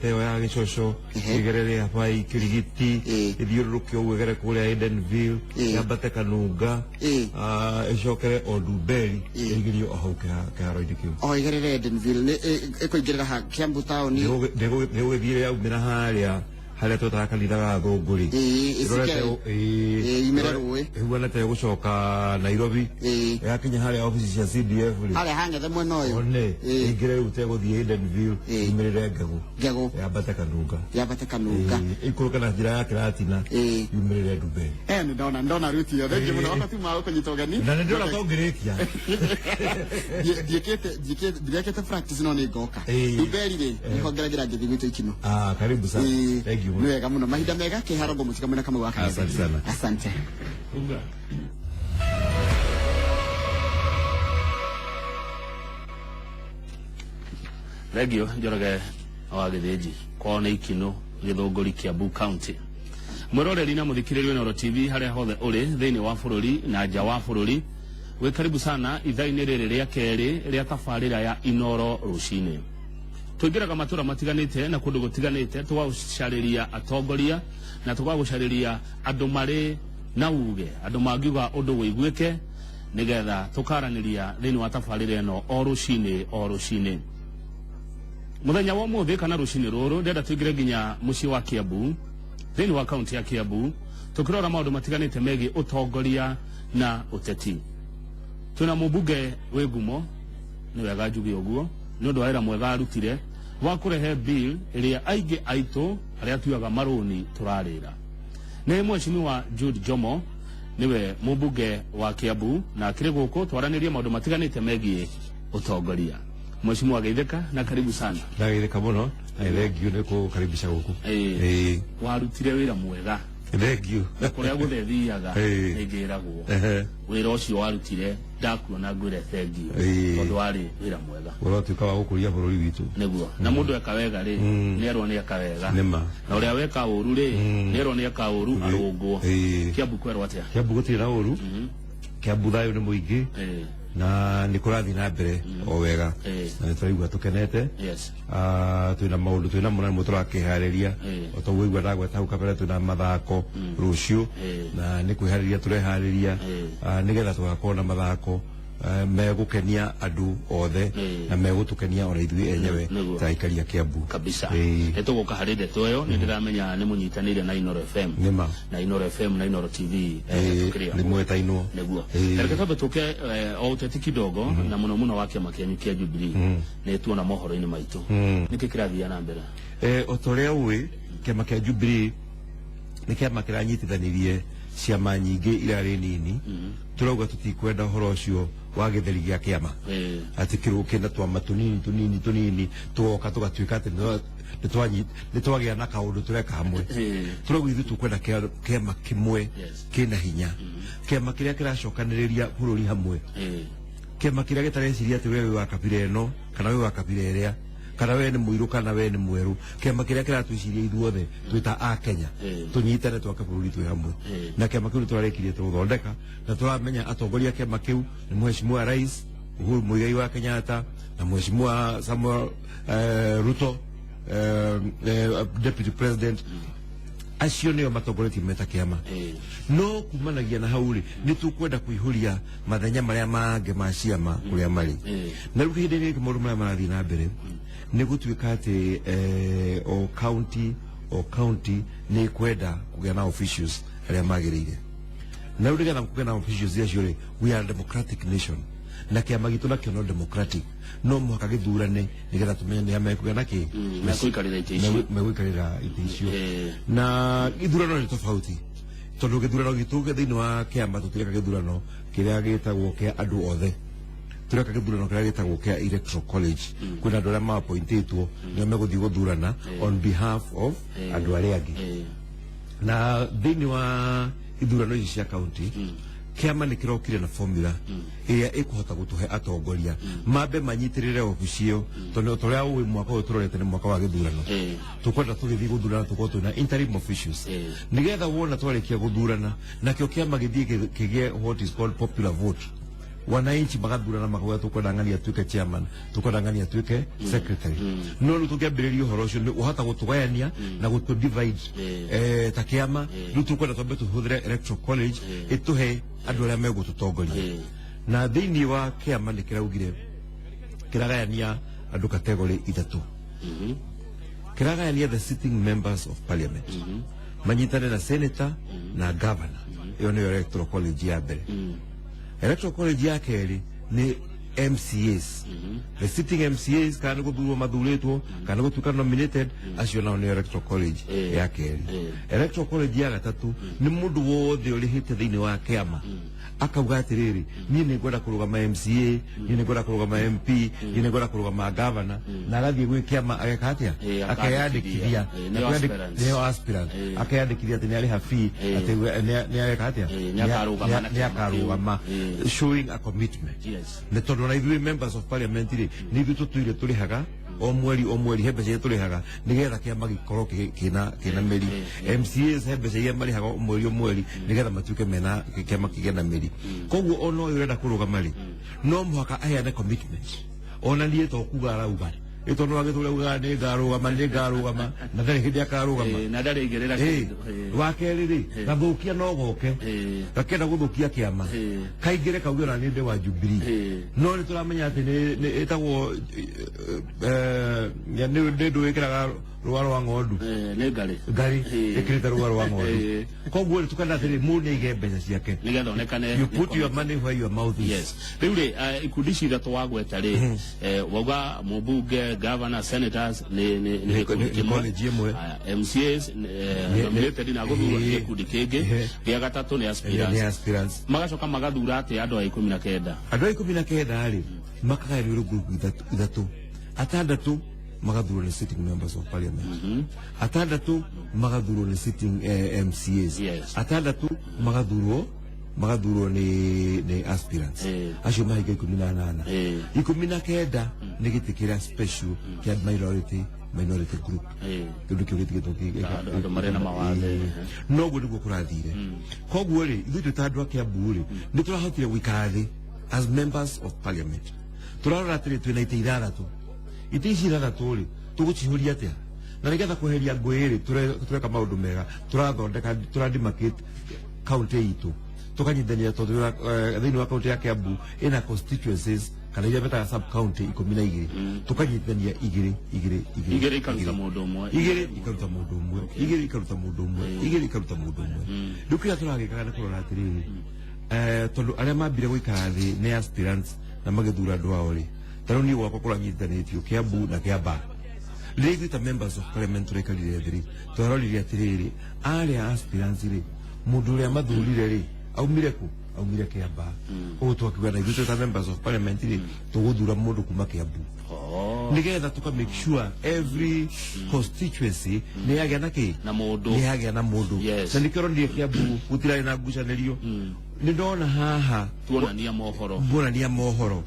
Ĩyo ya Gĩcoco, ĩgerere Habai, Kĩrigiti, ĩthiũrũrũke ũguo ĩgere kũrĩa Edenville, yambate Kanunga, ĩcokere o Ndumberi, ĩingĩrio o hau kĩharo-inĩ kĩu. O ĩgerere Edenville nĩ ĩkũingĩrĩra ha Kiambu town? Ndĩgũgĩthiĩ yaumĩra harĩa harĩa twetaga kanitha ga athũngũ rĩ. Ĩrorete yumĩre rũĩ. Ĩhuana ta ĩgũcoka Nairobi. Yakinya harĩa obici cia CDF rĩ, harĩa hang'ethe mwena ũyũ, one ĩingĩre rĩu tegũthiĩ Edenville, yumĩrĩre Ngegũ. Ngegũ. Yambate Kanunga. Yambate Kanunga. Ĩikũrũke na njĩra ya Kĩratina, yumĩrĩre Ndumberi. Nĩ ndona route ĩyo. Thengiũ mũno wakati ma gũkũnyita ũgeni. Na nĩ ndĩrona ta ũngĩrĩkia. Ndiĩkĩte ndirekĩte practice, no nĩ ngoka. Ndumberi rĩ, nĩho ngeragĩra ngĩthiĩ gwitũ Ikino. Ah, karibu sana. Thank you. Nĩ wega mũno, mahinda mega kĩharo ngũmũtiga mwena Kamau wa Kang'ethe. Asante sana. Asante. Uga. Thengio Njoroge wa Gĩthĩnji kwao nĩ Ikinũ, Gĩthũngũri, Kiambu County. Mwĩroreri na mũthikĩrĩria Inooro TV harĩa hothe ũrĩ thĩinĩ wa bũrũri na nja wa bũrũri, wĩ karibu sana ithaa-inĩ rĩrĩ rĩa kerĩ rĩa tabarĩra ya Inooro Rũcinĩ. Tũingĩraga matũra matiganĩte na kũndũ gũtiganĩte, tũgagũcarĩria atongoria na tũgagũcarĩria andũ marĩ na uge, andũ mangiuga ũndũ wĩiguĩke, nĩgetha tũkaranĩria thĩinĩ wa tabarĩra ĩno o rũcinĩ o rũcinĩ. Mũthenya wa ũmũthĩ kana rũcinĩ rũrũ, ndĩrenda tũingĩre nginya mũciĩ wa Kiambu, thĩinĩ wa kaunti ya Kiambu, tũkĩrora maũndũ matiganĩte megiĩ ũtongoria na ũteti. Twĩna mũmbunge wĩ ngumo, nĩ wega njuge ũguo, nĩ ũndũ wa wĩra mwega arutire wa kũrehe bill ĩrĩa aingĩ aitũ arĩa tuoyaga marũni tũrarĩra. Nĩ Mheshimiwa Jude Jomo, nĩwe mũmbunge wa Kiambu, na akĩrĩ gũkũ twaranĩrie maũndũ matiganĩte megiĩ ũtongoria. Mheshimiwa, geithĩka na karibu sana. Ndageithĩka mũno na thengiũ nĩ kũkaribisha gũkũ. Warutire wĩra mwega. Thengiũ. Kũrĩa guothe thiaga nĩ njĩragwo wĩra ũcio warutire, ndakuona ngwĩre thengiũ, tondũ warĩ wĩra mwega. Ũratuĩka wa gũkũria bũrũri witũ. Nĩguo, na mũndũ eka wega rĩ, nĩerwo nĩ eka wega. Nĩma. Na ũrĩa weka ũru rĩ, nĩerwo nĩ eka ũru, arũngwo. Kiambu kwerwo atĩa? Kiambu gũtirĩ na ũru. Kiambu thayũ nĩ mũingĩ na nĩ kũrathiĩ na mbere o wega na nĩ tũraigua tũkenete. Twĩna maũndũ twĩna mo na nĩmo tũrakĩharĩria. O ta ũguo igua ndagweta hau kabere, twĩna mathako rũciũ na nĩ kwĩharĩria tũreharĩria nĩgetha tũgakorwo na mathako megũkenia andũ othe na megũtũkenia ona ithuĩ enyewe ta aikari a Kiambu. Kabisa. Nĩ tũgũka harĩ ndeto ĩyo. Nĩ ndĩramenya nĩ mũnyitanĩire na Inooro FM. Nĩma. Na Inooro FM na Inooro TV tũkĩrĩ nĩ hamwe. Mwetainwo. Nĩguo. Reke twambe tũke o ũteti kidogo, na mũno mũno wa kĩama kĩanyu kĩa Jubilee. Nĩ tuona mohoro-inĩ maitũ, nĩkĩ kĩrathiĩ na mbere? O ta ũrĩa ũĩ, kĩama kĩa Jubilee nĩ kĩama kĩranyitithanirie ciama nyingĩ irarĩ nini. Tũrauga tũtikwenda ũhoro ũcio wa gĩtheri gĩa kĩama, atĩ kĩrũ kĩna twama tũnini tũnini tũnini tũgoka tũgatuĩka atĩ nĩ twagĩa na kaũndũ tũreka hamwe. Tũrauga ithuĩ tũkwenda kĩama kĩmwe kĩna hinya, kĩama kĩrĩa kĩracokanĩrĩria bũrũri hamwe, kĩama kĩrĩa gĩtareciria atĩ we wĩ wa kabira ĩno kana wĩ wa kabira ĩrĩa, kana we nĩ mũirũ kana we nĩ mwerũ, kĩama kĩrĩa kĩratwĩciria ithuothe twĩ ta a Kenya, tũnyitane twake bũrũri twĩ hamwe. Na kĩama kĩu nĩ tũrarĩkirie tũgũthondeka, na tũramenya atongoria a kĩama kĩu nĩ Mheshimiwa Rais Uhuru Muigai wa Kenyatta na Mheshimiwa Samuel Ruto, Deputy President. Acio nĩo matongoretie meta kĩama. No kumanagia na hau rĩ, nĩ tũkwenda kũihũria mathenya marĩa mangĩ ma ciama kũrĩa marĩ. Na rĩu hĩndĩ gĩkĩ maũndũ marĩa marathiĩ na mbere nĩ gũtuĩka atĩ o county o county nĩ kwenda kũgĩa na officials arĩa magĩrĩire. Na rĩu nĩgetha kũgĩa na officials acio rĩ, we are a democratic nation, na kĩama gitũ nakĩo no democratic, no mũhaka gĩthurane nĩgetha tũmenye nĩa mekũgĩa na kĩ. Mekũikarĩra itĩ icio. Megũikarĩra itĩ icio. Na ithurano nĩ tofauti, tondũ gĩthurano gitũ thĩinĩ wa kĩama tũtireka gĩthurano kĩrĩa gĩtagwo kĩa andũ othe, tũreka gĩthurano kĩrĩa gĩtagwo kĩa electoral college. Kwĩna andũ arĩa maappointĩtwo nĩo megũthiĩ gũthurana on behalf of andũ arĩa angĩ. Na thĩinĩ wa ithurano ici cia county, kĩama nĩ kĩrokire na formula ĩrĩa ĩkũhota gũtũhe atongoria mambe manyitĩrĩre obici ĩyo, tondũ ta ũrĩa ũĩ mwaka ũyũ tũrorete nĩ mwaka wa gĩthurano. Tũkwenda tũgĩthiĩ gũthurana tũkorwo twĩna interim officials, nĩgetha wona twarĩkia gũthurana, nakĩo kĩama gĩthiĩ kĩgĩe what is called popular vote. Wananchi magathurana makauga tukwenda ng'ani atuĩke chairman, tukwenda ng'ani atuĩke secretary. No rĩu tũngĩambĩrĩria ũhoro ũcio nĩ ũhota gũtũgayania na gũtũ divide ta kĩama. Rĩu tũkwenda twambe tũhũthĩre electoral college ĩtũhe andũ arĩa megũtũtongoria. Na thĩinĩ wa kĩama nĩ kĩraugire kĩragayania andũ category ithatũ. Kĩragayania the sitting members of parliament manyitane na senator na governor. Ĩyo nĩyo electoral college ya mbere. Electoral college ya kerĩ nĩ MCAs, the sitting MCAs, kana nĩ gũthurwo mathurĩtwo kana gũtuĩka nominated, acio nao nĩ electoral college ya kerĩ. Electoral college ya gatatũ nĩ mũndũ wothe ũrĩhĩte thĩinĩ wa kĩama akauga atĩrĩrĩ, niĩ nĩ ngwenda kũrũgama MCA, niĩ nĩ ngwenda kũrũgama MP, niĩ nĩ ngwenda kũrũgama governor, na agathiĩ gwĩ kĩama ageka atĩa? Akandĩkithia. Akeyandĩkithia. Nĩyo aspirants. Nĩyo aspirant. Akeyandĩkithia atĩ nĩ arĩha fee, atĩ nĩ areka atĩa? Nĩ akarũgama na nĩ kĩama akarũgama, kĩu. Showing a commitment. Yes. Nĩ tondũ ona ithuĩ members of parliament rĩ, nĩ ithuĩ tũtũire tũrĩhaga o mweri o mweri, he mbeca iria tũrĩhaga nĩgetha kĩama gĩkorwo kĩna mĩri. MCAs he mbeca iria marĩhaga o mweri o mweri nĩgetha matuĩke mena kĩama kĩgĩe na mĩri. Koguo ona ũyũ ũrenda kũrũgama rĩ, no mũhaka aheane commitment, ona niĩ to kuga arauga ĩ tondũ wagĩtũra ugaga nĩ ngarũgama, nĩ ngarũgama, na ndarĩ hĩndĩ akarũgama. Na ndarĩ igĩrĩra kĩndũ. Wa kerĩ rĩ, gathũkia no goke gakenda gũthũkia kĩama, kaingĩre kauge ona nĩ ndĩ wa Jubilee. No nĩ tũramenya atĩ nĩ ĩtagwo nĩ ndũ wĩkĩraga rũa rwa ng'ondu. Nĩ ngarĩ. Ngari ĩkĩrĩte rũa rwa ng'ondu. Koguo rĩ, tukenda atĩrĩ, mũndũ nĩ aige mbeca ciake. Nĩgetha onekane. You put your money where your mouth is. Yes. Rĩu rĩ, ikundi ici ithatũ wagweta rĩ, wauga mũmbunge, governor, senators nĩ gĩkundi nĩ kĩmwe. College ĩmwe. Aya, MCAs nominated na gũthurwo nĩ gĩkundi kĩngĩ. Gĩa gatatũ nĩ nĩ aspirants. Aspirants. Magacoka magathura atĩa andũ a 19? Andũ a 19 rĩ, makagayanio group ithatũ. Atandatũ magathurwo nĩ sitting members of parliament, atandatũ magathurwo nĩ sitting MCAs, atandatũ magathurwo nĩ aspirants. Acio mahinga 18. 19 nĩ gĩtĩ kĩrĩa special kĩa minority group. Kĩndũ kĩu gĩtigĩtwo Andũ marĩ na mawathe. Noguo nĩguo kũrathire. Koguo rĩ, ithuĩ twĩ ta andũ a Kiambu rĩ, nĩ tũrahotire gũikara thĩ as members of parliament, tũrarora atĩrĩ, twĩna itĩ ithathatũ. Itĩ ici ithathatũ rĩ, tũgũcihũria atĩa? Na nĩgetha kweheria ngũĩ rĩ, tũreka maũndũ mega, tũrathondeka, tũrademarcate county itũ, tũkanyitithania, tondũ thĩinĩ wa county ya Kiambu ĩna constituencies kana iria metaga sub county 12, tũkanyitithania igĩrĩ igĩrĩ igĩrĩ. Igĩrĩ ikaruta mũndũ ũmwe. Igĩrĩ ikaruta mũndũ ũmwe, igĩrĩ ikaruta mũndũ ũmwe, igĩrĩ ikaruta mũndũ ũmwe. Rĩu kĩrĩa tũragĩkaga nĩ kũrora atĩrĩrĩ, tondũ arĩa mambire gũikara thĩ nĩ aspirants na magĩthura andũ ao rĩ, ta rĩu niĩ gwakwa kũranyitithanĩtio Kiambu na Kiambaa. Rĩrĩa ithuĩ ta members of parliament tũraikarire thĩ rĩ, twarorire atĩrĩrĩ, arĩa aspirants rĩ, mũndũ ũrĩa mathurire rĩ, aumire kũ? Aumire Kiambaa. Ũguo twakiuga na ithuĩ twĩ ta members of parliament rĩ, tũgũthura mũndũ kuma Kiambu nigetha tuka make sure every constituency nĩ yagĩa na kĩ? Na mũndũ. Nĩ yagĩa na mũndũ. Na nĩkĩo ronire Kiambu gũtirarĩ na ngucanĩrio. Nĩ ndona haha tuonania mohoro. Muonania mohoro.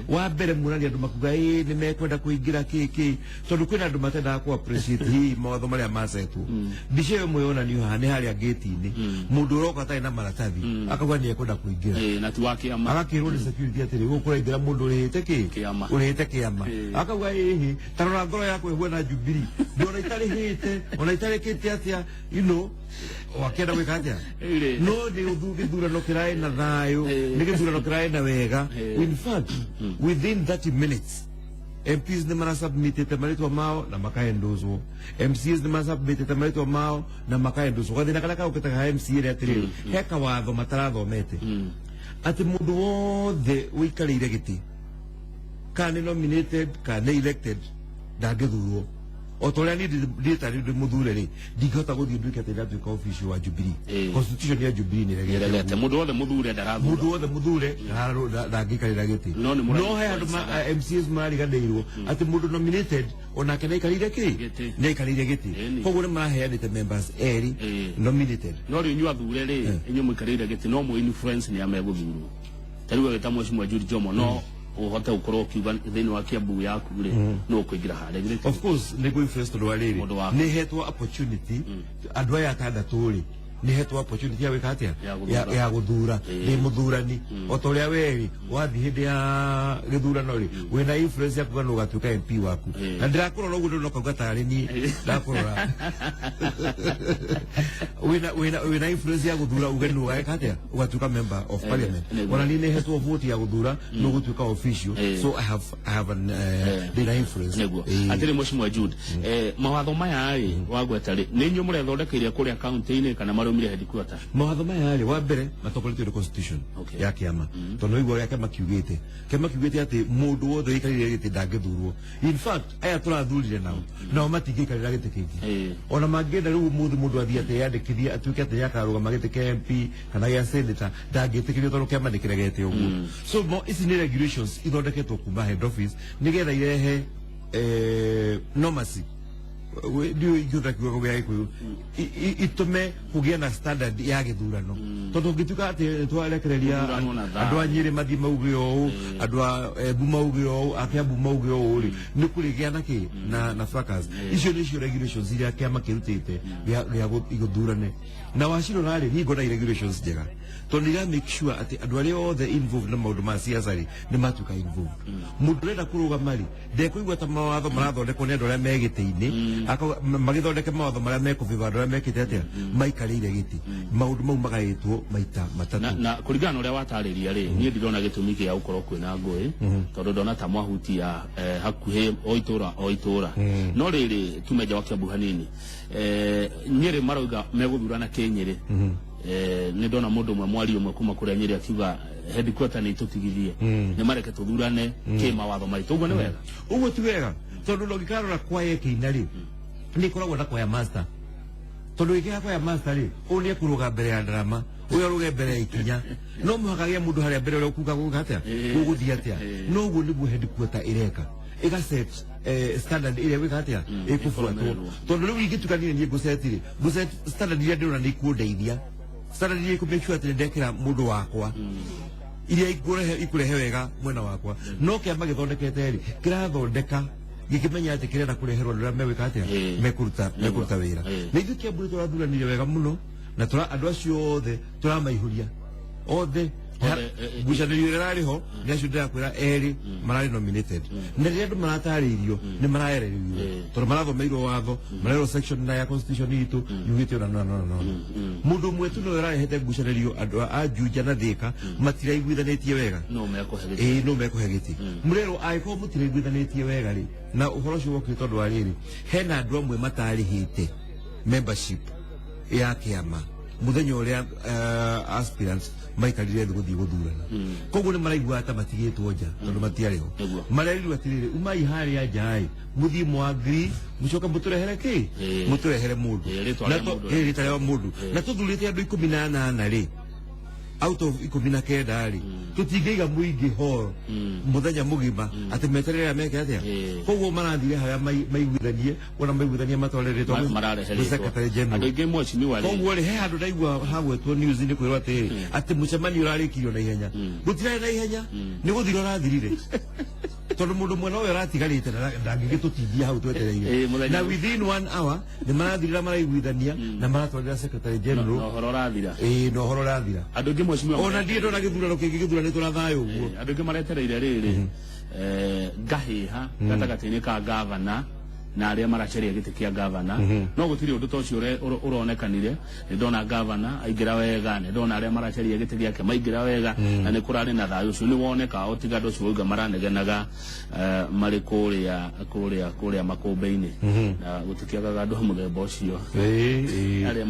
Wa mbere muonania andũ makuga ĩ nĩ mekwenda kũingĩra kĩ kĩ, tondũ kwĩna andũ matendaga kũ appreciate hihi mawatho marĩa macetwo. Mbica ĩyo ĩmwe yonanio haha nĩ harĩa gate-inĩ, mũndũ ũroka atarĩ na maratathi akauga nĩ ekwenda kũingĩra. Na ti wa kĩama. Agakĩrwo nĩ security atĩrĩ, gũkũ kũraingĩra mũndũ ũrĩhĩte kĩ? Kĩama. Ũrĩhĩte kĩama. Akauga ĩhĩ, ta rora ngoro yakwa ĩhuana Jubilee, ndi ona itarĩhĩte ona itarĩkĩte atĩa, wakĩenda gwĩka atĩa? Ĩrĩ. No nĩ gĩthurano kĩraĩ na thayũ, nĩ gĩthurano kĩraĩ na wega. In fact, within 30 minutes MPs nĩ marasubmitĩte marĩtwa mao na makaendozwo, MCAs nĩ marasubmitĩte marĩtwa mao na makaendozwo. Gathĩna karĩa kaũkĩte ga MCA nĩ atĩrĩrĩ, he kawatho matarathomete atĩ mũndũ wothe ũikarĩire gĩtĩ, kana nĩ nominated kana nĩ elected, ndangĩthurwo. O ta ũrĩa niĩ niĩ tarĩ ndĩ mũthure rĩ, ndingĩhota gũthiĩ nduĩke atĩ ndatuĩka official wa Jubilee. Constitution ya Jubilee nĩ ĩregete Ĩregete mũndũ wothe mũthure ndarathura. Mũndũ wothe mũthure ndangĩikarĩra gĩtĩ. No nĩ mũra- No he andũ MCAs marariganĩirwo atĩ mũndũ nominated onake nĩaikarĩire kĩ? Gĩtĩ. Nĩaikarĩire gĩtĩ. Koguo nĩ maraheanĩte members erĩ nominated. No rĩu inyuĩ athure rĩ, inyuĩ mũikarĩire gĩtĩ, no mũ influence nĩ amegũthurwo. Ta rĩu agĩta Mheshimiwa Jude Jomo, no ũhote gũkorwo ũkiuga thĩinĩ wa Kiambu yaku rĩ, no ũkũingĩra harĩa githĩ? Of course nĩ kũ influence, tondũ wa rĩrĩ, Mũndũ waku. nĩ hetwo opportunity andũ aya atandatũ rĩ. Nĩ hetwo opportunity ya gwĩka atĩa? Ya gũthura. Ya gũthura. Ndĩ mũthurani o ta ũrĩa werĩ wathiĩ hĩndĩ ya gĩthurano rĩ, wĩna influence ya kuga nũ ũgatuĩka MP waku. Na ndĩrakũrora ũguo, ndũrĩ ũkauga tarĩ niĩ ndakũrora. Wĩna influence ya gũthura uge nũ ũgeka atĩa, ũgatuĩka member of parliament. Ona niĩ nĩ hetwo vote ya gũthura nũ ũgũtuĩka official. So I have an ndĩna influence. Nĩguo. Atĩrĩ, Mheshimiwa Jude, mawatho maya rĩ wagweta rĩ, nĩ inyuĩ mũrethondekeire kũrĩa kaunti-inĩ kana maraumire headquarter? Mawatho maya rĩ, wa mbere matongoretio nĩ constitution ya kĩama, tondũ waigua ũrĩa kĩama kiugĩte. Kĩama kiugĩte atĩ mũndũ wothe ũikarĩire gĩtĩ ndangĩthurwo. In fact, aya tũrathurire nao matingĩikarĩra gĩtĩ kĩngĩ. Ona mangĩenda rĩu ũmũthĩ mũndũ athiĩ atĩ yandĩkithie atuĩke atĩ nĩakarũgama gĩtĩ kĩa MP kana gĩa senator, ndangĩtĩkĩrio tondũ kĩama nĩ kĩregete ũguo. So ici nĩ regulations ithondeketwo kuma head office nĩgetha irehe normalcy. Ndiũ ingĩhũthĩra kiugo gĩa Gĩkũyũ, itũme kũgĩe na standard ya gĩthurano, tondũ ũngĩtuĩka atĩ twarekereria gũthuranwo na thayũ. Andũ a Nyĩrĩ mathiĩ mauge ũũ, andũ a Embu mauge ũũ, a Kĩambu mauge ũũ rĩ, nĩ kũrĩgĩa na kĩ na fracas. Icio nĩcio regulations iria kĩama kĩrutĩte gĩa gũthurane. Na wacirora rĩ, niĩ ngona i regulations njega tondũ nĩ ira make sure atĩ andũ arĩa othe involved na maũndũ ma siasa rĩ, nĩ matuĩka involved. Mũndũ ũrenda kũrũgama rĩ, ndekũigua ta mawatho marathondekwo nĩ andũ arĩa me gĩtĩ-inĩ, magĩthondeke mawatho marĩa mekũbĩba andũ arĩa mekĩte atĩa, maikarĩire gĩtĩ. Maũndũ mau magaĩtwo maita matatũ. Na kũringana na ũrĩa watarĩria rĩ, niĩ ndirona gĩtũmi gĩa gũkorwo kwĩna ngũĩ, tondũ ndona ta mwahutia hakuhĩ o itũra o itũra. No rĩrĩ, tume nja wa Kiambu hanini, Nyĩrĩ marauga megũthurana kĩnyĩrĩ. Nĩ ndona mũndũ ũmwe, mwario ũmwe kuma kũrĩa Nyĩrĩ, akiuga headquarter nĩ itũtigithie, nĩ mareke tũthurane kĩ mawatho maitũ. Ũguo nĩ wega? Ũguo ti wega, tondũ ndũngĩkarora kwaya ĩkĩina rĩ, nĩ ĩkoragwo na kwaya master. Tondũ ĩkĩra kwaya master rĩ, ũyũ nĩ ekũrũga mbere ya ndarama, ũyũ arũge mbere ya ikinya, no mũhaka gĩa mũndũ harĩa mbere ũrĩa ũkuga gũka atĩa, gũgũthiĩ atĩa. No ũguo nĩguo headquarter ĩreka, ĩgaset standard ĩrĩa gwĩka atĩa, ĩkũbuatwo. Ĩkũrũmĩrĩrwo. Tondũ rĩu ingĩtuĩka niĩ niĩ ngũset rĩ, ngũset standard iria ndĩrona nĩ ikũndeithia, standard iria ikũ make sure atĩ nĩndekĩra mũndũ wakwa, iria ikũrehe wega mwena wakwa. No kĩama gĩthondekete rĩ, kĩrathondeka gĩkĩmenya atĩ kĩrenda kũreherwo andũ arĩa megwĩka atĩa, mekũruta wĩra. Na ithuĩ Kĩambu nĩ tũrathuranire wega mũno na tũra andũ acio othe tũramaihũria othe. Othe, Ngucanĩrio ĩrĩa ĩrarĩ ho nĩ acio ndĩrakwĩra erĩ mararĩ nominated, na rĩrĩa andũ maratarĩirio nĩ maraererio, tondũ marathomeirwo watho, marerwo section na ya constitution itũ yugĩte ũna na na na na. Mũndũ ũmwe tu nĩwe ũrarehete ngucanĩrio, andũ a Juja na Thĩka matiraiguithanĩtie wega. No mekũhe gĩtĩ. Ĩĩ, no mekũhe gĩtĩ. Mũrerwo angĩkorwo mũtiraiguithanĩtie wega rĩ, na ũhoro ũcio wokire tondũ wa rĩrĩ, hena andũ amwe matarĩhĩte membership ya kĩama mũthenya ũrĩa aspirants maikarire thĩ gũthiĩ gũthurana. Koguo nĩ maraiguaga ta matigĩtwo nja tondũ matiarĩ ho. Marerirwo atĩrĩrĩ, umai harĩa nja ĩ, mũthiĩ mwagree, mũcoke mũtũrehere kĩ, mũtũrehere mũndũ. Rĩtwa Na rĩa mũndũ. Ĩĩ, rĩtwa rĩa mũndũ. Na tũthurĩte andũ 18 rĩ, out of 19 rĩ, tũtingĩiga mũingĩ hall mũthenya mũgima atĩ meterere meke atĩa. Koguo marathire harĩa maiguithanie, wona maiguithanie matware rĩtwa mararehe gwĩ rĩtwa. secretary general. Andũ aingĩ, mheshimiwa rĩ, Koguo rĩ, he handũ ndaigua hagwetwo news-inĩ kwĩrwo atĩrĩrĩ, atĩ mũcemanio ũrarĩkirio na ihenya. Gũtirarĩ na ihenya, nĩ gũthira ũrathirire, tondũ mũndũ mwena ũyũ ũratigarĩte ndangĩgĩtũtindia hau twetereire. Mũthenya Na within one hour nĩ marathirira, maraiguithania na maratwarĩra secretary na general. Ũhoro ũrathira. Ĩĩ, na ũhoro ũrathira. Andũ aingĩ, mheshimiwa, Ona ndiĩ ndona gĩthurano kĩngĩ gĩthuranĩtwo na thayũ ũguo. Andũ aingĩ maretereire rĩrĩ, ngahĩha gatagatĩ-inĩ ka gavana na arĩa maracaria gĩtĩ kĩa gavana, no gũtirĩ ũndũ ta ũcio ũronekanire. Nĩ ndona gavana aingĩra wega, nĩ ndona arĩa maracaria gĩtĩ gĩake maingĩra wega, na nĩ kũrarĩ na thayũ ũcio nĩ woneka, o tiga andũ acio wauga maranegenaga marĩ kũrĩa makũmbĩ-inĩ, na gũtikĩagaga andũ a mũthemba ũcio. Arĩa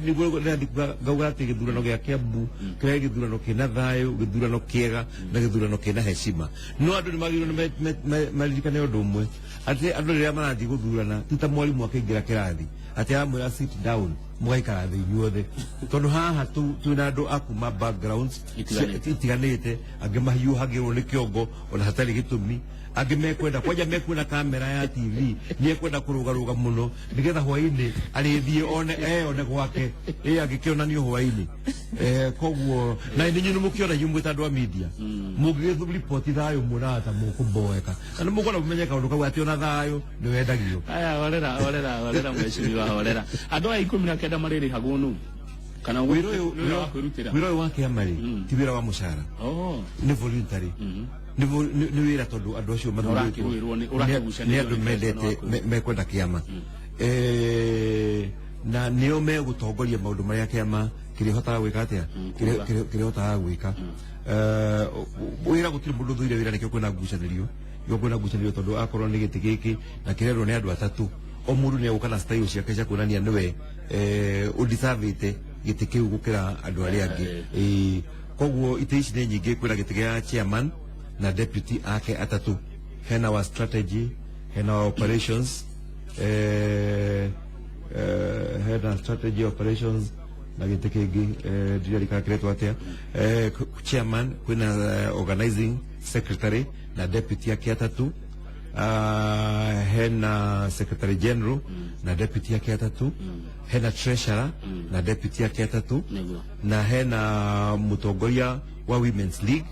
Nĩguo ndĩrathiĩ ngauga atĩ gĩthurano gĩa Kiambu kĩrarĩ gĩthurano kĩna thayũ, gĩthurano kĩega na gĩthurano kĩna heshima. No andũ nĩ magĩrĩirwo nĩ maririkane ũndũ ũmwe, atĩ andũ rĩrĩa marathiĩ gũthurana ti ta mwarimũ akĩingĩra kĩrathi atĩ aramwĩra sit down, mũgaikara thĩ inyuothe, tondũ haha twĩna andũ a kuma backgrounds itiganĩte. Itiganĩte. Angĩ mahiũhagĩrwo nĩ kĩongo ona hatarĩ gĩtũmi, angĩ mekwenda kwanja mekuona kamera ya TV, nĩ ekwenda kũrũgarũga mũno nĩgetha hwainĩ arĩthiĩ one eyone gwake ĩ angĩkĩonanio hwainĩ. Koguo na nĩ inyuĩ mũkĩona inyuĩ mwĩ ta andũ a media mũngĩgĩriboti thayũ, muonaga ta mũkũmboeka, na nĩ mũkwenda mũmenye kaũndũ kau atĩ ona thayũ nĩ wendagio. Aya, horera, horera, horera, mheshimiwa, horera. Andũ aya 19 marĩrĩhagwo nũ? Kana Wĩra ũyũ nĩ wĩra wa kwĩrutĩra? Wĩra ũyũ wa kĩama rĩ, ti wĩra wa mũcara. Oh. Nĩ voluntary, nĩ wĩra tondũ andũ acio mathurĩtwo Ũrakĩrũĩrwo ũrakĩgucanĩrio nĩ andũ nĩ mendete mbeca na mekwenda kĩama. Na nĩo megũtongoria maũndũ marĩa kĩama kĩrĩhotaga gwĩka atĩa, kĩrĩhotaga gwĩka. Wĩra gũtirĩ mũndũ ũthũire wĩra, nĩkĩo kwĩna ngucanĩrio, nĩkĩo kwĩna ngucanĩrio, tondũ akorwo nĩ gĩtĩ gĩkĩ na kĩrerwo nĩ andũ atatũ, o mũndũ nĩ egũka na style ciake cia kuonania nĩwe ũdeservĩte gĩtĩ kĩu gũkĩra andũ arĩa angĩ. Koguo itĩ ici nĩ nyingĩ. Kwĩna gĩtĩ gĩa chairman na deputy ake atatũ, hena wa strategy, hena wa operations, hena strategy, operations na gĩtĩ kĩngĩ ndiririkana kĩretwo atĩa. Chairman, kwĩna organizing secretary na deputy ake atatũ, hena secretary general na deputy ake atatũ, hena treasurer na deputy ake atatũ, na hena mũtongoria wa women's league,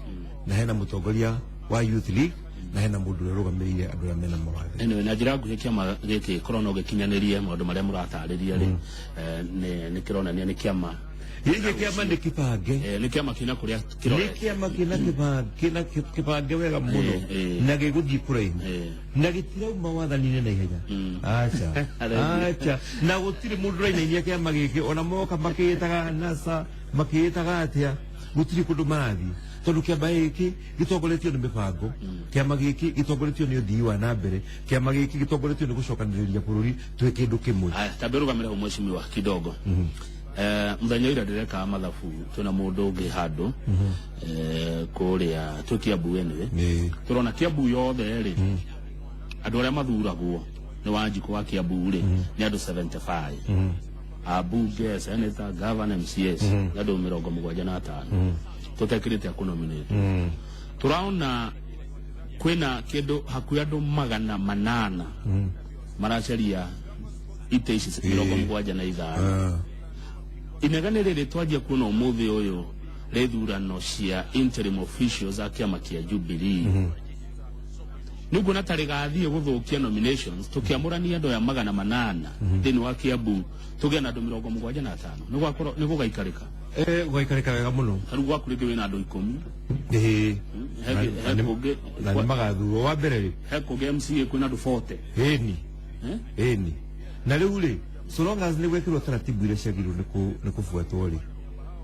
na hena mũtongoria wa youth league, na hena mũndũ ũrĩa ũrũgamĩrĩire andũ arĩa mena mawathe. Anyway, na njĩra nguhĩ, kĩama gĩkĩ korwo no gĩkinyanĩrie maũndũ marĩa mũratarĩria rĩ, nĩ kĩronania nĩ kĩama Gĩkĩ kĩama nĩ kĩbange. Nĩ kĩama kĩna kũrĩa Nĩ kĩrorete. Kĩama kĩna kĩbange, kĩna kĩbange wega mũno na gĩgũthiĩ kũraihu na gĩtirauma wathani-inĩ na ihenya, aca. Aregi. Aca, na gũtirĩ mũndũ ũrainainia kĩama gĩkĩ, ona moka makĩĩtaga NASA, makĩĩtaga atĩa, gũtirĩ kũndũ marathiĩ, tondũ kĩama gĩkĩ gĩtongoretio nĩ mĩbango, kĩama gĩkĩ gĩtongoretio nĩ ũthii wa na mbere, kĩama gĩkĩ gĩtongoretio nĩ gũcokanĩrĩria bũrũri twĩ kĩndũ kĩmwe. Aya, tambe rũgamĩre hau mheshimiwa kidogo. Mũthenya ira ndĩrekaga mathabu twĩna mũndũ ũngĩ handũ kũrĩa twĩ Kiambu anyway. Tũrona Kiambu yothe rĩ, andũ arĩa mathuragwo nĩ Wanjikũ wa Kiambu rĩ, nĩ andũ 75, ambunge, senator, governor, MCAs, nĩ andũ 75 tũtekĩrĩte akũnominate. Tũraona kwĩna kĩndũ hakuhĩ andũ 800 maracaria itĩ ici 75. Inegene rĩrĩ twanjia kuona ũmũthĩ ũyũ rĩthurano cia interim officials a kĩama kĩa Jubilee, nĩ nguona ta rĩgathiĩ gũthũkia nominations tũkĩamũrania andũ aya 800 thĩinĩ wa Kiambu, tũgĩe na andũ 75. Nĩ gũgaikarĩka? Gũgaikarĩka wega mũno. Tarĩu gwaku rĩngĩ wĩna andũ 10. Na He na nĩ magathurwo wa mbere rĩ. He kũngĩ MCA kwĩna andũ 40. Ĩni. Eh? Ĩni, na rĩu rĩ, so long as nĩ gwĩkĩrwo taratibu iria ciagĩrĩirwo nĩ kũbuatwo rĩ,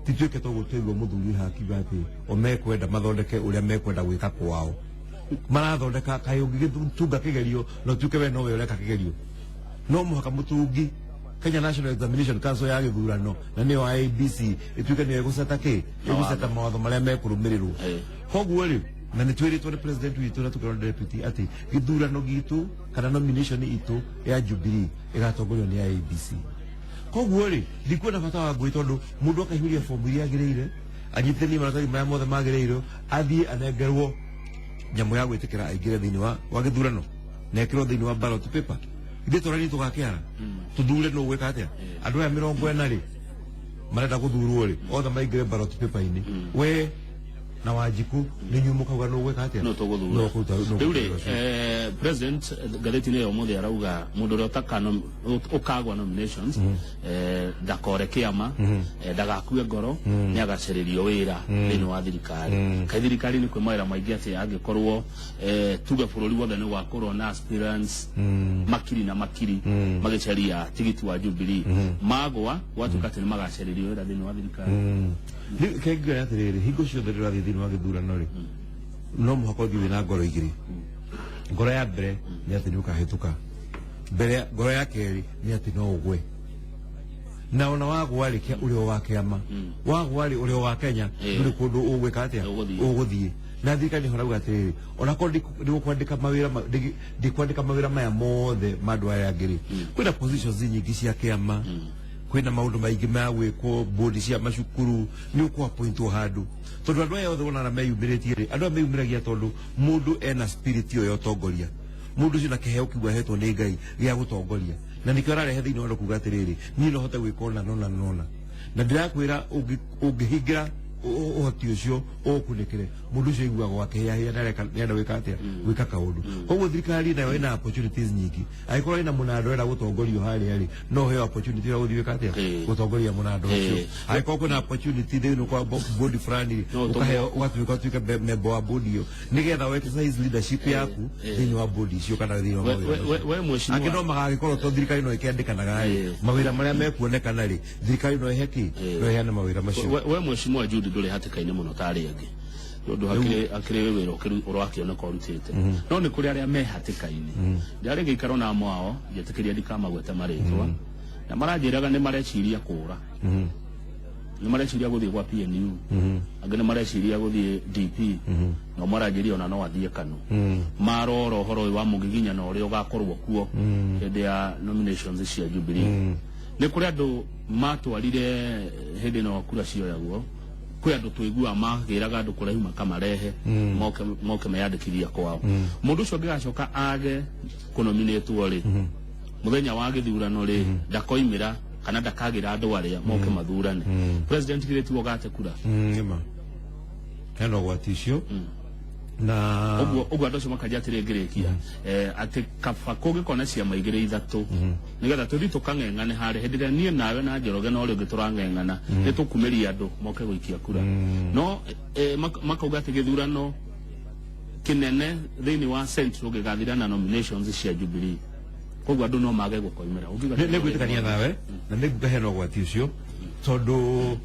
tituĩke to gũtũigua mũthuri hakiuga atĩ o mekwenda mathondeke ũrĩa mekwenda gwĩka kwao marathondeka. Kaĩ ũngĩgĩtunga kĩgerio na ũtuĩke we nowe ũreka kĩgerio? No mũhaka mũtungi Kenya National Examination Council ya gĩthurano na nĩyo IEBC ĩtuĩke nĩyo ĩgũceta kĩ, ĩgũceta mawatho marĩa mekũrũmĩrĩrwo. Koguo rĩ, na nĩ twĩrĩtwo nĩ president witũ na tũkerwo nĩ deputy atĩ gĩthurano gitũ kana nomination itũ ya Jubilee ĩgatongorio nĩ IEBC. Koguo rĩ, ndikuona bata wa ngũĩ, tondũ mũndũ akaihũria fomu iria agĩrĩire, anyitithanie maratathi marĩa mothe magĩrĩirwo, athiĩ anengerwo nyamũ ya gwĩtĩkĩra aingĩre thĩinĩ wa gĩthurano na ĩkĩrwo thĩinĩ wa ballot paper. Ithuĩ tũrani tũgakĩara tũthure nũ gwĩka atĩa. Andũ aya 40 rĩ marenda gũthurwo rĩ, othe maingĩre ballot paper-inĩ, we na Wanjikũ nĩ inyuĩ mũkauga nũ gwĩka atĩa. No tũgũthura. No kũruta no Rĩu rĩ, kũruta ũcio. President ngathĩti-inĩ ya ũmũthĩ arauga mũndũ ũrĩa ũkagwa nominations ndakore kĩama, ndagakue ngoro, nĩ agacarĩrio wĩra thĩinĩ wa thirikari. Kaĩ thirikari nĩ kwĩ mawĩra maingĩ atĩ angĩkorwo tuge bũrũri wothe nĩ gwakorwo na aspirants makiri na makiri magĩcaria tigiti wa Jubilee, magwa gwatuĩka atĩ nĩ magacarĩrio wĩra thĩinĩ wa thirikari? Rĩu kengiuga atĩrĩrĩ, hingo ciothe rĩrathiĩ thĩinĩ wa gĩthurano rĩ, no mũhaka ũthiĩ wĩna ngoro igĩrĩ. Ngoro ya mbere nĩ atĩ nĩ ũkahĩtũka mbere, ngoro ya kerĩ nĩ atĩ no ũgwe, na ona wagwa rĩ, ũrĩ o wa kĩama, wagwa rĩ, ũrĩ o wa Kenya. Ndũrĩ kũndũ ũgwĩka atĩa. Ũgũthiĩ. Ũgũthiĩ na thirikari nĩho rauga atĩrĩrĩ, onakorwo ndĩgũkwandĩka mawĩra ndikwandĩka mawĩra maya mothe ma andũ aya angĩ rĩ, kwĩna positions nyingĩ cia kĩama, kwĩna maũndũ maingĩ ma gwĩkwo, bodi cia macukuru, nĩ ũkũ-appointwo handũ, tondũ andũ aya othe wonaga meyumĩrĩtie rĩ, andũ aya meyumĩragia tondũ mũndũ ena spirit ĩyo ya ũtongoria, mũndũ ũcio na kĩheo kĩu ahetwo nĩ Ngai gĩa gũtongoria, na nĩkĩo ararehe thĩinĩ wa andũ kuga atĩrĩrĩ, niĩ no hote gwĩka ũna nona nona, na ndĩrakwĩra ũngĩhingĩra Ũhoti ũcio ũkunĩkĩre mũndũ ũcio aiguaga akĩhĩahĩa nĩarenda gwĩka atĩa, gwĩka kaũndũ. Koguo thirikari nayo ĩna opportunities nyingĩ. Angĩkorwo ĩna mũnanda ũrenda gũtongorio harĩa rĩ, no ũheo opportunity ya gũthiĩ gwĩka atĩa, gũtongoria mũnanda ũcio. Angĩkorwo kwĩna opportunity thĩinĩ kwa board fulani rĩ, No ũtũmwo. Ũkaheo ũgatuĩka ũtuĩke member wa board ĩyo, nĩgetha o exercise leadership yaku thĩinĩ wa board icio kana thĩinĩ wa mawĩra macio. We mheshimiwa. Angĩ no magagĩkorwo to thirikari no ĩkĩandĩkanaga rĩ, mawĩra marĩa mekuonekana rĩ, thirikari no ĩhe kĩ, no ĩheane mawĩra macio. We mheshimiwa Jude, ndũrĩ hatĩka-inĩ mũno ta arĩa angĩ, tondũ hakĩrĩ wĩra ũrakĩoneka ũrutĩte, no nĩ kũrĩ arĩa me hatĩka-inĩ. Ndarĩ gĩikaro na amwe ao, njetĩkĩria ndikamagwete marĩtwa, na maranjĩraga nĩ mareciria kũra, nĩ mareciria gũthiĩ gwa PNU, angĩ nĩ mareciria gũthiĩ DP, na maranjĩria ona no athiĩ KANU, marora ũhoro ũyũ wa mũgiginyano ũrĩa ũgakorwo kuo hĩndĩ ya nominations cia Jubilee. Nĩ kũrĩ andũ matwarire hĩndĩ ĩno kura cioyagwo, kwĩ andũ tũiguaga magĩraga andũ kũraihu makamarehe moke meyandĩkithia kwao. Mũndũ ũcio angĩgacoka age kũnominĩtwo rĩ, mũthenya wa gĩthurano rĩ, ndakoimĩra kana ndakagĩra andũ arĩa moke mathurane president, githĩ tiwe ũgate kura? Nĩma hena ũgwati ũcio na Ũguo andũ acio makanjia atĩrĩ, ngĩrĩkia, atĩ kaba kũngĩkorwo na ciama igĩrĩ ithatũ, nĩgetha tũthiĩ tũkang'eng'ane harĩa hĩndĩ ĩrĩa niĩ nawe na Njoroge na ũrĩa ũngĩ tũrang'eng'ana, nĩ tũkumĩria andũ moke gũikia kura. No makauga atĩ gĩthurano kĩnene thĩinĩ wa Central gĩgathira na nominations cia Jubilee, koguo andũ no mage gũkoimĩra. Ũngiuga Nĩ gwĩtĩkania nawe na nĩ nguga hena ũgwati ũcio, tondũ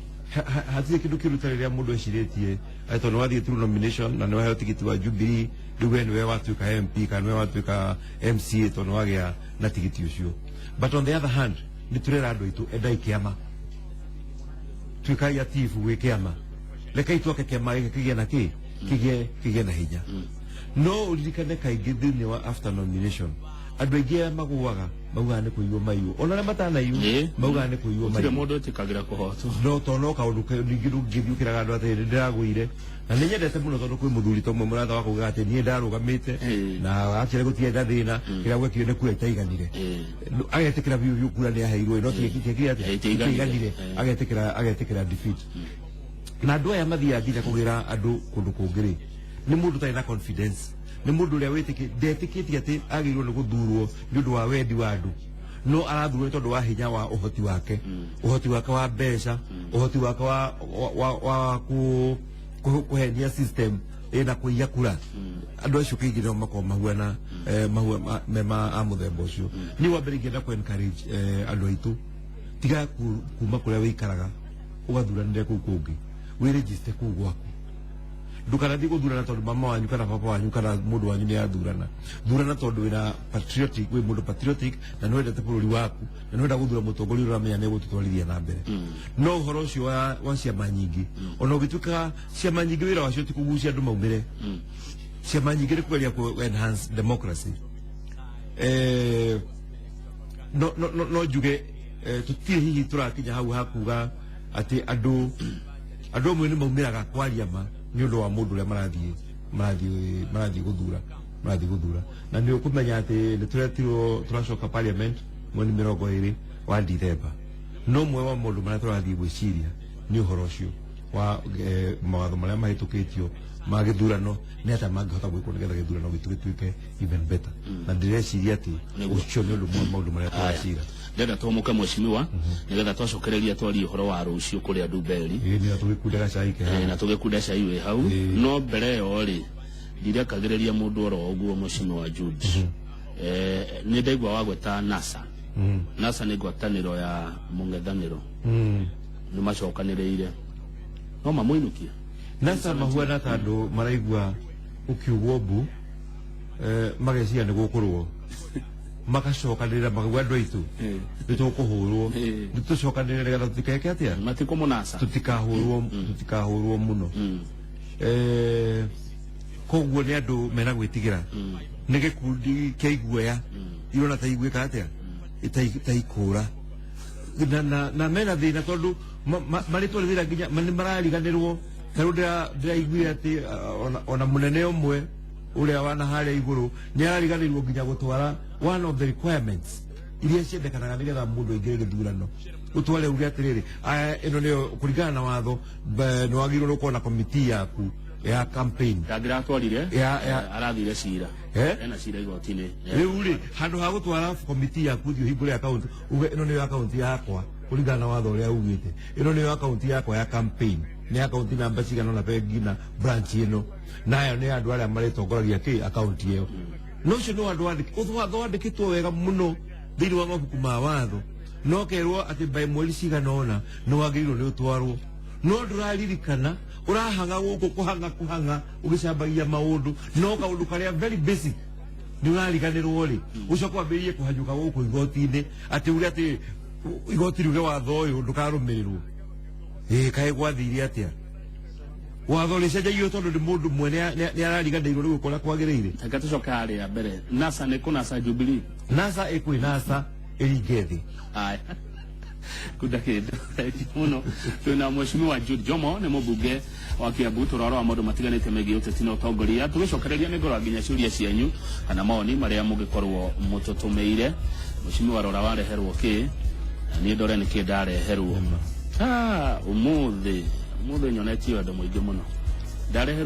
hatirĩ kĩndũ kĩũru ta rĩrĩa mũndũ ecirĩtie atĩ tondũ nĩ wathiĩ through nomination na nĩ waheo tigiti wa Jubilee, rĩu we nĩwe watuĩka MP kana nĩwe watuĩka MCA tondũ nĩ wagĩa na tigiti ũcio. But on the other hand, nĩ tũrera andũ aitũ, endai kĩama, tuĩkai atibu gwĩ kĩama, rekei twake kĩama gĩkĩ kĩgĩe na kĩ, kĩgĩe na hinya. No ũririkane kaingĩ thĩinĩ wa after nomination, andũ aingĩ arĩa magũaga maugaga nĩ kũiywo maiywo, ona arĩa matanaiywo maugaga nĩ kũiywo Gũtirĩ maiywo. Mũndũ ĩtĩkagĩra kũhotwo. No to no kaũndũ ningĩ ndũngĩthiĩ ũkĩraga andũ atĩ ndĩragũire. Na nĩ nyendete mũno tondũ kwĩ mũthuri ta ũmwe mũrata wakwa ugaga atĩ niĩ ndarũgamĩte na actually gũtiarĩ na thĩna, kĩrĩa gwekire nĩ kura itaiganire. Agetĩkĩra biũ biũ kura nĩ aheirwo, no tiekire atĩa? Itiaiganire. Itiaiganire. Agetĩkĩra defeat. Na andũ aya mathiaga nginya kũgĩra andũ kũndũ kũngĩ rĩ, nĩ mũndũ ũtarĩ na confidence, nĩ mũndũ ũrĩa ndetĩkĩtie atĩ agĩrĩirwo nĩ gũthurwo nĩ ũndũ wa wendi wa andũ, no arathurwo nĩ tondũ wa hinya wa ũhoti wake, ũhoti wake wa mbeca, ũhoti wake wa kũhenia system ĩna kũiya kura. Andũ acio kaingĩ nĩo makoragwo mahuana mema a mũthemba ũcio. Niĩ wa mbere ingĩenda kũ encourage andũ aitũ, tiga kuma kũrĩa wĩikaraga ũgathuranĩre kũu kũngĩ, wĩregister kũu gwaku. Ndũkanathiĩ gũthurana tondũ mama wanyu kana baba wanyu kana mũndũ wanyu nĩ athurana. Thurana tondũ wĩna patriotic, wĩ mũndũ patriotic na nĩwendete bũrũri waku na nĩwenda gũthura mũtongoria ũrĩa ũramenya nĩ egũtũtwarithia na mbere. No ũhoro ũcio wa ciama nyingĩ, ona ũgĩtuĩka ciama nyingĩ wĩra wacio ti kũgucia andũ maumĩre, ciama nyingĩ nĩ kũgeria kũ enhance democracy. No njuge tũtirĩ hihi tũrakinya hau hakuga atĩ andũ amwe nĩ maumĩraga kwaria ma nĩ ũndũ wa mũndũ ũrĩa marathiĩ gũthura. Na nĩ ũkũmenya atĩ nĩ tũretirwo tũracoka parliament mweri 20 wa Dithemba. No mwe wa maũndũ marĩa tũrathiĩ gwĩciria nĩ ũhoro ũcio wa mawatho marĩa mahĩtũkĩtio ma gĩthurano, nĩ atĩa mangĩhota gwĩkwo nĩgetha gĩthurano gitũ gĩtuĩke even better. Na ndĩreciria atĩ ũcio nĩ ũndũ ũmwe wa maũndũ marĩa tũracira. Ndenda tũmũke, mheshimiwa, nĩgetha twacokereria twarie ũhoro wa rũciũ kũrĩa Ndumberi. Ĩĩ, nĩ tũgĩkunda gacai ke haha. Na tũgĩkunda cai wĩ hau. No mbere ĩyo rĩ, ndirekagĩrĩria mũndũ oro ũguo. Mheshimiwa Jude, nĩ ndaigua wagweta NASA. NASA nĩ ngwatanĩro ya mũng'ethanĩro, nĩ macokanĩrĩire no mamũinũkie. NASA mahuana ta andũ maraigua ũkiugwo mbu, mageciria nĩ gũkũrwo, magacokanĩrĩra makauga, andũ aitũ, nĩ tũkũhũrwo, nĩ tũcokanĩrĩre nĩgetha tũtikeke atĩa? Matikũmũnasa. Tutikahũrwo mũno. Koguo nĩ andũ mena gwĩtigĩra, nĩ gĩkundi kĩa iguoya irona ta iguĩka atĩa, ta ikũra na mena thĩna tondũ marĩtwo nĩ thĩna nginya nĩ marariganĩrwo. Ta rĩu ndĩraiguire atĩ ona mũnene ũmwe ũrĩa wana harĩa igũrũ nĩ arariganĩrwo nginya gũtwara one of the requirements. Iria ciendekanaga nĩgetha mũndũ aingĩre gĩthurano, ũtware uge atĩrĩrĩ, aya, ĩno nĩyo kũringana na watho, nĩ wagĩrĩirwo nĩ gũkorwo na komiti yaku ya campaign. Ndangĩratwarire. Arathire cira. Eh? Ena cira igoti-inĩ. Rĩu rĩ, handũ ha gũtwara komiti yaku, thiĩ ũhingũre akaunti, uge ĩno nĩyo akaunti yakwa kũringana na watho ũrĩa ugĩte, ĩno nĩyo akaunti yakwa ya campaign, nĩ akaunti namba cigana na bengi na branch ĩno, nayo nĩ andũ arĩa marĩtongoragia kĩ akaunti ĩyo. No ũcio nĩ watho wandĩkĩtwo wega mũno thĩinĩ wa mabuku ma watho, no kerwo atĩ by mweri cigana ũna nĩ wagĩrĩirwo nĩ ũtwarwo, no ndũraririkana, ũrahanga gũkũ kũhanga kũhanga ũgĩcambagia maũndũ, no kaũndũ karĩa very basic nĩ ũrariganĩrwo rĩ, ũcoke wambĩrĩrie kũhanyũka gũkũ igoti-inĩ atĩ uge atĩ igoti riuge watho ũyũ ndũkarũmĩrĩrwo. Ĩ kaĩ gwathire atĩa? Watho rĩcenjagio tondũ nĩ mũndũ mwene nĩ arariganĩirwo nĩ gwĩka ũrĩa kwagĩrĩire. Reke tũcoke harĩa mbere. NASA nĩ kũnasa Jubilee? NASA ĩkwĩ NASA ĩringe thĩ. Aya, kunda kindu thengiũ mũno. Twĩna Mheshimiwa Jude Jomo, nĩ mũmbunge wa Kiambu. Tũrarora maũndũ matiganĩte megiĩ ũteti na ũtongoria. Tũgĩcokereria nĩ ngorora nginya ciũria cianyu kana mawoni marĩa mũngĩkorwo mũtũtũmĩire. Mheshimiwa, rora wareherwo kĩ na niĩ ndore nĩ kĩ ndareherwo. Ah, ũmũthĩ nyonetio andũ mũingĩ mũno ndareherwo.